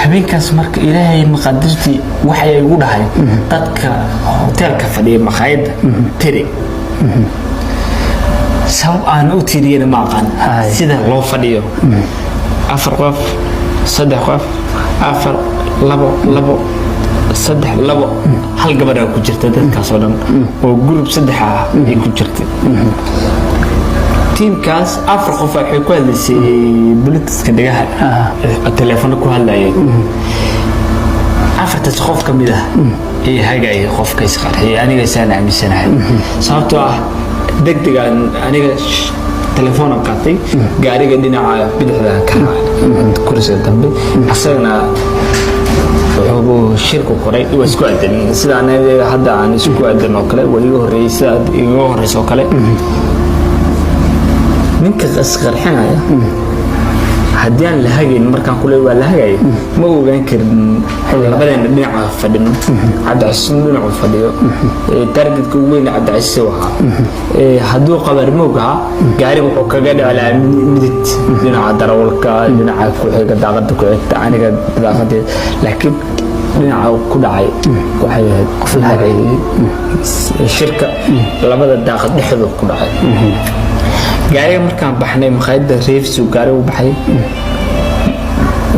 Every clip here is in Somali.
Habeenkaas marka Ilaahay maqaadirtii waxay igu dhahay dadka hoteelka fadhiya, maqaayadda tiri. Sabab aan u tiriyana ma aqaan. Sida loo fadhiyo, afar qof, saddex qof, afar, labo, labo, saddex, labo, hal gabadhaa ku jirta. Dadkaas oo dhan oo group saddex ah ay ku jirtay tiimkaas, afar qof waxay ku hadlaysay bluetoothka dhegaha, telefono ku hadlayay. Afartaas qof ka mid ah ee hagaya qofka isqarxiyay, aniga saan aaminsanahay, sababtoo ah degdegaan aniga telefoonaan qaatay, gaariga dhinaca bidixda ka raacay, kursiga dambe. Asagana wuxuu shirku koray, waa isku aadan sida anaga hadda aan isku aadan oo kale, waa iga horreeyay, sida igaga horreysa oo kale. Ninka isqarxinaya haddii aan la hagayn, markaan kule waa la hagaya, ma ogaan karin. Labadeena dhinaca fadhino, Cabdicasiis dhinacu fadhiyo, targetka ugu weyn Cabdicasiis uu ahaa. Hadduu qabarmoog ahaa, gaariga wuxuu kaga dhici lahaa midig, dhinaca darawalka, dhinaca ku xiga, daaqada ku xigta aniga daaqadeeda. Laakiin dhinaca ku dhacay waxay ahayd qof la hagayay. Shirka labada daaqad dhexdooda ku dhacay gaariga. Markaan baxnay maqaayadda reefsi, gaariga u baxay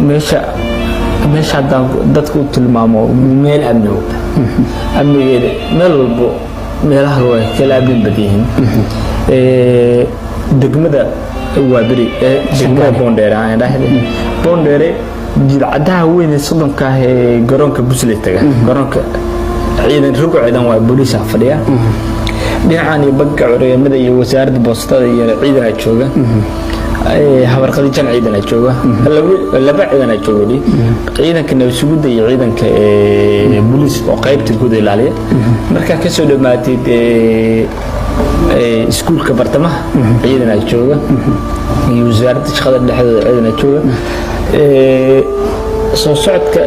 meesha haddaan dadka u tilmaamo, meel amni wata, amnigeeda meel walbo meelaha way kala amni badan yihiin. Degmada waa beri, degmada Boondheere aan dhahday, Boondheere jidcadaha weyn ee 30-ka ah ee garoonka Busley taga, garoonka ciidan rugo, ciidan waa booliisa fadhiya dhinacan, iyo banka curyamada iyo wasaaradda boostada iyo ciidanaa jooga. Habarqadijan ciidanaa jooga, laba ciidanaa jooga weli, ciidanka nabadsugidda iyo ciidanka booliis oo qaybta guud ilaaliya. Markaa kasoo dhammaatid iskuulka bartamaha ciidanaa jooga, iyo wasaaradda shaqada dhexdooda ciidanaa jooga. Soo socodka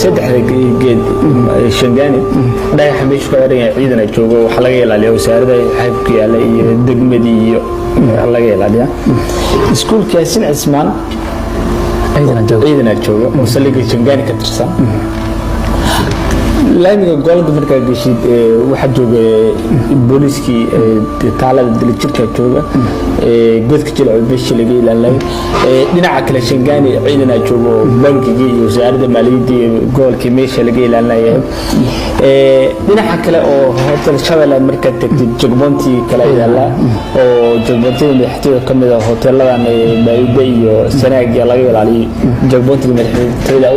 saddexda geed Shangani, dhagaxa meeshu ka xiran yahay, ciidana joogo. Waxaa laga ilaaliya wasaaradda xagga ku yaala iyo degmadii iyo laga ilaaliya. Iskuulka Yaasin Cismaan ciidana jooga. Ciidana jooga oo saldhigga Shangani ka tirsan. Laamiga goolada markaa geshid, waxaa jooga booliiskii, taalada dilijirka jooga, godka Jilco beshi laga ilaalinay. Dhinaca kale Shangani ciidanaa jooga oo bankigii iyo wasaaradda maaliyadda iyo gobolkii meesha laga ilaalinaya. Dhinaca kale oo Hotel Shabelle markaad tagtid, checkpointii kale yaala oo checkpointiyada madaxtooyada ka mid ah, hoteeladan Maayuda iyo Sanaag laga ilaaliyo, checkpointiga madaxtooyada.